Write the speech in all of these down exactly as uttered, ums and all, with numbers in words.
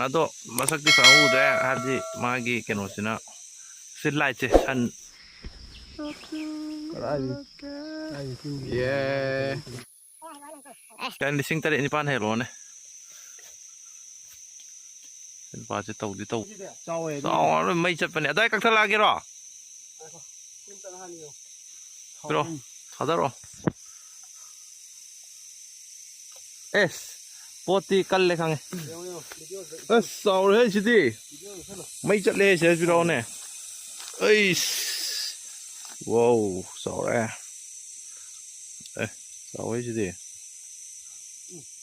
ꯑꯗꯣ ꯃꯁꯛꯇꯤ ꯐꯖꯅ ꯎꯗ꯭ꯔꯦ, ꯍꯥꯏꯕꯗꯤ ꯃꯥꯒꯤ ꯀꯩꯅꯣꯁꯤꯅ, ꯁꯤ ꯂꯥꯏꯠꯁꯦ, ꯁꯟ꯫ ꯀꯗꯥꯏꯗꯒꯤ? ꯀꯩꯅꯣ, ꯂꯤꯁꯤꯡ ꯇꯔꯦꯠ ꯅꯤꯄꯥꯟ ꯍꯦꯜꯂꯣꯅꯦ꯫ ꯅꯨꯄꯥꯁꯦ ꯇꯧꯗꯤ ꯇꯧ꯫ ꯆꯥꯎꯋꯦ ꯑꯗꯨ꯫ ꯆꯥꯎꯔ ꯃꯩ ꯆꯠꯄꯅꯦ꯫ ꯑꯗꯥꯏ ꯀꯛꯊꯠꯂꯛꯑꯒꯦꯔꯣ? ꯄꯤꯔꯛꯑꯣ, ꯊꯥꯗꯔꯛꯑꯣ꯫ ꯑꯦꯁ, ꯄꯣꯠꯇꯤ ꯀꯜꯂꯦ ꯈꯪꯉꯦ꯫ ꯑꯁ, ꯆꯥꯎꯔꯦꯍꯦ ꯁꯤꯗꯤ꯫ ꯃꯩ ꯆꯠꯂꯦ ꯁꯤꯗ ꯄꯤꯔꯛꯑꯣꯅꯦ꯫ ꯑꯩꯁ, ꯋꯥꯎ, ꯆꯥꯎꯔꯦ꯫ ꯑꯦ, ꯆꯥꯎꯋꯦ ꯁꯤꯗꯤ꯫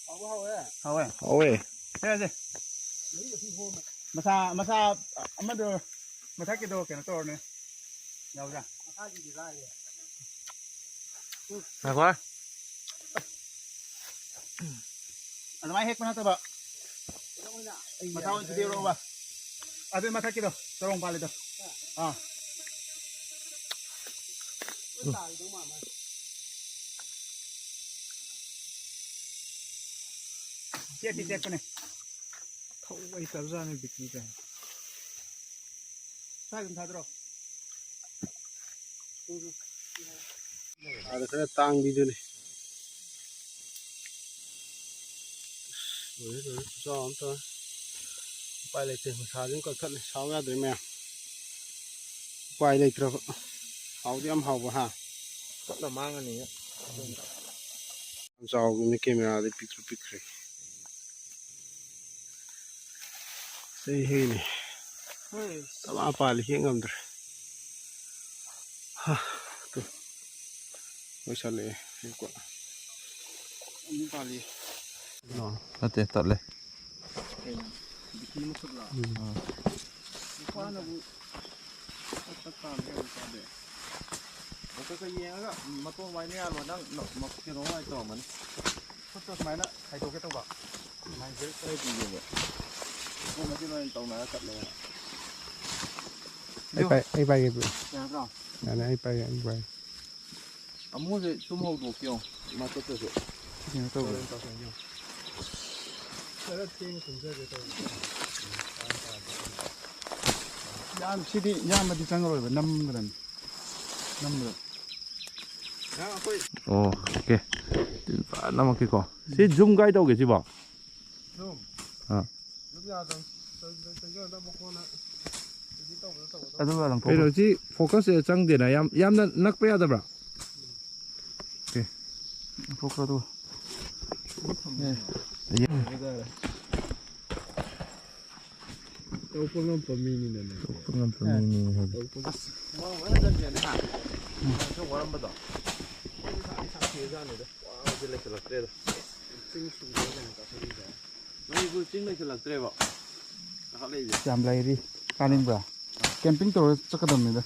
ꯍꯥꯎꯋꯦ, ꯍꯥꯎꯋꯦ꯫ ꯍꯥꯎꯋꯦ꯫ ꯁꯦ, ꯁꯦ꯫ ꯃꯁꯥ, ꯃꯁꯥ ꯑꯃꯗꯣ ꯃꯊꯛꯀꯤꯗꯣ ꯀꯩꯅꯣ ꯇꯧꯔꯅꯦ꯫ ꯌꯥꯎꯖꯥ꯫ ꯉꯥꯏꯈꯣ꯫ ꯑꯗꯨꯃꯥꯏꯅ ꯍꯦꯛꯄ ꯅꯠꯇꯕ꯫ ꯃꯊꯥ ꯑꯣꯏꯅ ꯊꯨꯗꯦꯛꯑꯣꯕ꯫ ꯑꯗꯨꯏ ꯃꯊꯛꯀꯤꯗꯣ, ꯆꯔꯣꯡ ꯄꯥꯜꯂꯤꯗꯣ꯫ ꯑꯥ꯫ ꯆꯦꯠꯇꯤ ꯆꯦꯠꯄꯅꯦ꯫ ꯊꯧꯕ ꯍꯩꯇꯕꯖꯥꯠꯅꯤ ꯕꯤꯀꯤꯁꯦ꯫ ꯁ꯭ꯋꯥꯏ ꯑꯗꯨꯝ ꯊꯥꯗꯔꯣ꯫ ꯑꯥꯗ ꯈꯔ ꯇꯥꯡꯕꯤꯗꯨꯅꯤ꯫ ꯂꯣꯏꯔꯦ, ꯂꯣꯏꯔꯦ, ꯈꯨꯆꯥꯎ ꯑꯃ ꯇꯧꯔꯦ꯫ ꯎꯄꯥꯏ ꯂꯩꯇꯦ, ꯃꯁꯥꯁꯤ ꯑꯗꯨꯝ ꯀꯛꯊꯠꯂꯦ, ꯁꯥꯎ ꯌꯥꯗ꯭ꯔꯦ ꯃꯌꯥꯝ꯫ ꯎꯄꯥꯏ ꯂꯩꯇ꯭ꯔꯕ꯫ ꯍꯥꯎꯗꯤ ꯌꯥꯝ ꯍꯥꯎꯕ, ꯍꯥ? ꯀꯠꯂ ꯃꯥꯡꯉꯅꯤ꯫ ꯌꯥꯝ ꯆꯥꯎꯕꯅꯤ, ꯀꯦꯃꯦꯔꯥꯗꯤ ꯄꯤꯛꯇ꯭ꯔꯨ ꯄꯤꯛꯈ꯭ꯔꯦ꯫ ꯆꯩ ꯍꯦꯛꯏꯅꯦ꯫ ꯍꯣꯏ꯫ ꯇꯃꯥ ꯄꯥꯜꯂꯤ, ꯍꯦꯛ ꯉꯝꯗ꯭ꯔꯦ꯫ ꯍꯥ, ꯇꯨ꯫ ꯂꯣꯏꯁꯜꯂꯛꯑꯦ, ꯍꯦꯛꯄ꯫ ꯑꯅꯤ ꯄꯥꯜꯂꯤ꯫ ꯑꯣ, ꯅꯠꯇꯦ, ꯇꯠꯂꯦ꯫ ꯀꯩꯅꯣ? ꯕꯤꯀꯤ ꯃꯈꯨꯠꯂꯣ? ꯎꯝ꯫ ꯅꯨꯄꯥꯅꯕꯨ ꯇꯠ ꯇꯠ ꯇꯥꯕ ꯀꯩꯅꯣ ꯇꯥꯗꯦ꯫ ꯃꯊꯛꯇ ꯌꯦꯡꯉꯒ ꯃꯇꯣꯡ ꯃꯥꯏꯅ ꯌꯥꯜꯂꯣ꯫ ꯅꯪ ꯅ-, ꯃ-, ꯀꯩꯅꯣ ꯃꯥꯏ ꯇꯧꯔꯝꯃꯅꯤ꯫ ꯈꯨꯠꯇꯣ ꯁꯨꯃꯥꯏꯅ ꯈꯥꯏꯗꯣꯛꯀꯦ ꯇꯧꯕ꯫ ꯁꯨꯃꯥꯏꯅ ꯖꯦꯔ ꯈꯔ ꯄꯤꯒꯦꯕ꯫ ꯃꯇꯣꯡ ꯃꯆꯦꯠ ꯑꯣꯏꯅ ꯇꯧꯅꯔ ꯆꯠꯂꯦꯕ꯫ ꯑꯩ ꯄꯥꯏ-, ꯑꯩ ꯄꯥꯏꯒꯦ, ꯕ꯭ꯔꯣ꯫ ꯌꯥꯗ꯭ꯔꯣ? ꯌꯥꯅꯤ, ꯑꯩ ꯄꯥꯏꯒꯦ, ꯑꯩ ꯄꯥꯏꯒꯦ꯫ ꯑꯃꯨꯛꯁꯦ ꯇꯨꯝ ꯍꯧꯗꯣꯛꯀꯦ ꯌꯦꯡꯉꯣ, ꯃꯊꯛꯇꯁꯨ꯫ ꯀꯩꯅꯣ ꯇꯧꯕ꯫ ꯍꯣꯔꯦꯟ ꯇꯧꯁꯟꯒꯦ ꯌꯦꯡꯉꯣ꯫ ꯈꯔ ꯊꯦꯡꯅ ꯇꯨꯝꯖꯒꯦ ꯇꯧꯕꯅꯦ꯫ ꯑꯥ, ꯁꯤꯗꯤ ꯌꯥꯝꯅꯗꯤ ꯆꯪꯉꯔꯣꯏꯕ, ꯅꯝꯒꯗꯕꯅꯤ꯫ ꯅꯝꯕꯗ꯫ ꯑꯣ, ꯑꯣꯀꯦ꯫ ꯐꯖꯅ ꯅꯝꯃꯛꯀꯦꯀꯣ꯫ ꯁꯤ ꯖꯨꯝ ꯀꯥꯏ ꯇꯧꯒꯦ ꯁꯤꯕꯣ? ꯖꯨꯝ꯫ ꯑꯥ꯫ ꯖꯨꯝ ꯌꯥꯗꯕꯅꯤ꯫ ꯆꯪ-, ꯆꯪ-, ꯆꯪꯁꯤꯜꯂꯒ ꯃꯈꯣꯟꯅ ꯑꯦꯗꯤꯠ ꯇꯧꯕꯗ ꯇꯧꯒꯗꯕ꯫ ꯑꯗꯨꯒ ꯂꯪꯊꯣꯛꯈ꯭ꯔꯣ꯫ ꯀꯩꯅꯣꯁꯤ ꯐꯣꯀꯁꯁꯦ ꯆꯪꯗꯦꯅ꯫ ꯌꯥꯝ, ꯌꯥꯝꯅ ꯅꯛꯄ ꯌꯥꯗꯕ꯭ꯔꯥ? ꯑꯣꯀꯦ꯫ ꯂꯪꯊꯣꯛꯈ꯭ꯔꯣ ꯑꯗꯨꯒ꯫ ꯑꯦ꯫ ꯇꯧꯕ ꯉꯝꯕ ꯃꯤꯅꯤꯅꯅꯦ꯫ ꯇꯧꯕ ꯉꯝꯕ ꯃꯤꯅꯤ ꯍꯥꯏꯗꯤ꯫ ꯑꯁ, ꯍꯨꯃꯥꯡ ꯐꯖꯅ ꯆꯪꯗ꯭ꯔꯦꯅꯦ, ꯍꯥ? ꯍꯨꯃꯥꯡ ꯈꯔ ꯋꯥꯔꯝꯕꯗꯣ꯫ ꯁꯥꯊꯤ, ꯁꯥꯊꯤꯔꯖꯥꯠꯅꯤꯗ꯫ ꯋꯥꯕꯁꯦ ꯂꯩꯁꯤꯜꯂꯛꯇ꯭ꯔꯦꯗ꯫ ꯆꯤꯡ ꯁꯨꯗꯅ ꯀꯩꯅꯣ ꯀꯥꯈꯠꯂꯛꯏꯁꯦ꯫ ꯃꯅꯤꯄꯨꯔ ꯆꯤꯡ ꯂꯩꯁꯤꯜꯂꯛꯇ꯭ꯔꯦꯕ꯫ ꯀꯥꯈꯠꯂꯛꯏꯁꯦ꯫ ꯌꯥꯝ ꯂꯩꯔꯤ꯫ ꯀꯥꯅꯤꯡꯕ꯭ꯔꯥ? ꯑꯥ꯫ ꯀꯦꯝꯄꯤꯡ ꯇꯧꯔ ꯆꯠꯀꯗꯕꯅꯤꯗ꯫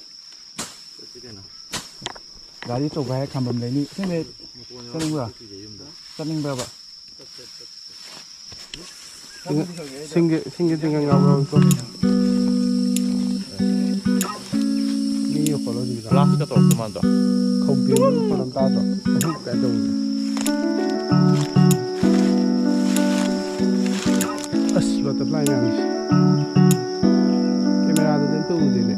ꯆꯠꯁꯤ ꯀꯩꯅꯣ꯫ ꯒꯥꯔꯤ ꯑꯆꯧꯕ ꯍꯥꯏꯔ ꯈꯥꯝꯕꯝ ꯂꯩꯅꯤ꯫ ꯑꯁꯦꯡꯕꯩ ꯃꯀꯣꯟ ꯌꯥꯎꯔ ꯆꯠꯅꯤꯡꯕ꯭ꯔꯥ? ꯆꯠꯁꯤꯁꯦ ꯌꯨꯝꯗ꯫ ꯆꯠꯅꯤꯡꯕ꯭ꯔꯕ? ꯁꯤꯡꯒ-, ꯁꯤꯡꯒ ꯇꯤꯡꯒ ꯉꯥꯎꯔꯕꯀꯣ꯫ ꯃꯤ ꯌꯣꯛꯈꯠꯂꯣ ꯍꯧꯖꯤꯛꯀꯤꯗꯣ꯫ ꯒ꯭ꯂꯥꯁꯀ ꯇꯧꯔꯛꯇ ꯃꯥꯟꯗ꯭ꯔꯣ? ꯈꯧꯄꯨ ꯃꯈꯣꯟ ꯑꯃ ꯇꯥꯗ꯭ꯔꯣ? ꯑꯗꯨ ꯀꯩꯅꯣ ꯇꯧꯕꯅꯦ꯫ ꯑꯁ, ꯕꯇꯔꯐ꯭ꯂꯥꯏ ꯃꯌꯥꯝꯁꯦ꯫ ꯀꯦꯃꯦꯔꯥꯗꯗꯤ ꯑꯝꯇ ꯎꯗꯦꯅꯦ꯫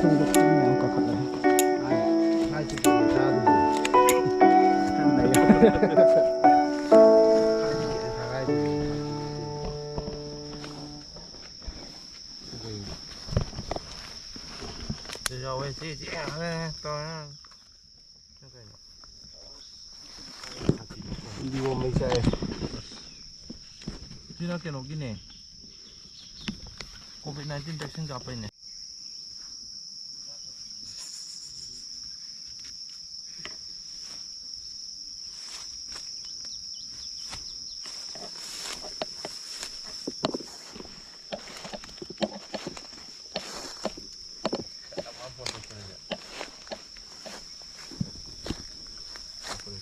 ꯈꯣꯡꯗ ꯈꯣꯡ ꯃꯌꯥꯝ ꯀꯥꯈꯠꯂꯦ꯫ ꯌꯥꯎꯋꯦ, ꯁꯤ, ꯁꯤ ꯌꯥꯝꯃꯦ, ꯇꯧꯔꯦ꯫ ꯁꯤꯅ ꯀꯩꯅꯣ? ꯏꯟꯗꯤꯒꯣ ꯃꯩ ꯆꯥꯛꯑꯦ꯫ ꯁꯤꯅ ꯀꯩꯅꯣꯒꯤꯅꯦ, ꯀꯣꯚꯤꯗ ꯅꯥꯏꯟꯇꯤꯟ vaccine ꯀꯥꯞꯄꯩꯅꯦ꯫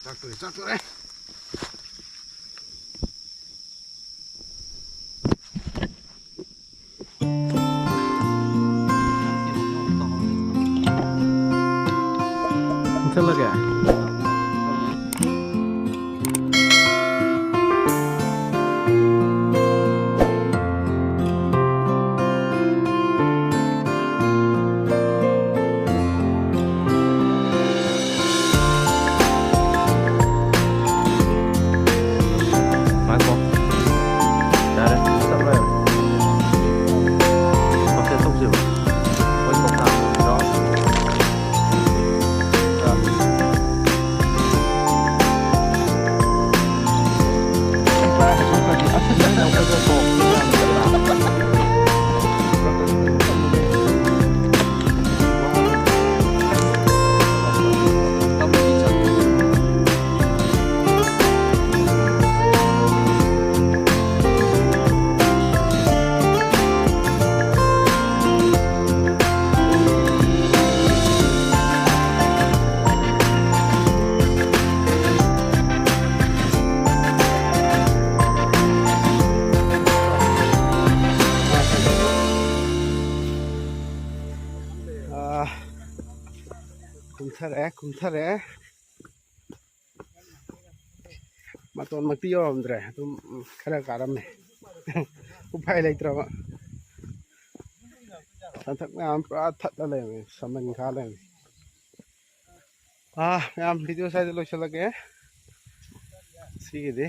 ꯆꯥꯛꯇꯣꯔꯦ, ꯆꯥꯛꯇꯣꯔꯦ꯫ ꯃꯨꯠꯊꯠꯂꯒꯦ꯫ ꯉꯥꯏꯈꯣ꯫ ꯌꯥꯔꯦ, ꯆꯠꯂꯣ ꯌꯥꯔꯦ꯫ ꯋꯥꯛꯀꯤꯡ ꯊꯣꯛꯁꯦꯕ꯫ ꯃꯣꯏ ꯊꯣꯛ ꯇꯥꯕꯅꯤꯗꯣ꯫ ꯑꯥ, ꯀꯨꯝꯊꯔꯛꯑꯦ, ꯀꯨꯝꯊꯔꯛꯑꯦ꯫ ꯃꯇꯣꯟꯃꯛꯇꯤ ꯌꯧꯔꯝꯗ꯭ꯔꯦ, ꯑꯗꯨꯝ ꯈꯔ ꯀꯥꯔꯝꯃꯦ꯫ ꯎꯄꯥꯏ ꯂꯩꯇ꯭ꯔꯕ꯫ ꯁꯟꯊꯛ ꯃꯌꯥꯝ ꯄꯨꯔꯥ ꯊꯠꯂ ꯂꯩꯔꯝꯃꯦ, ꯁꯃꯟ ꯈꯥ ꯂꯩꯔꯝꯃꯦ꯫ ꯑꯥ, ꯃꯌꯥꯝ, ꯚꯤꯗꯤꯑꯣ ꯁ꯭ꯋꯥꯏꯗ ꯂꯣꯏꯁꯤꯜꯂꯒꯦ꯫ ꯁꯤꯒꯤꯗꯤ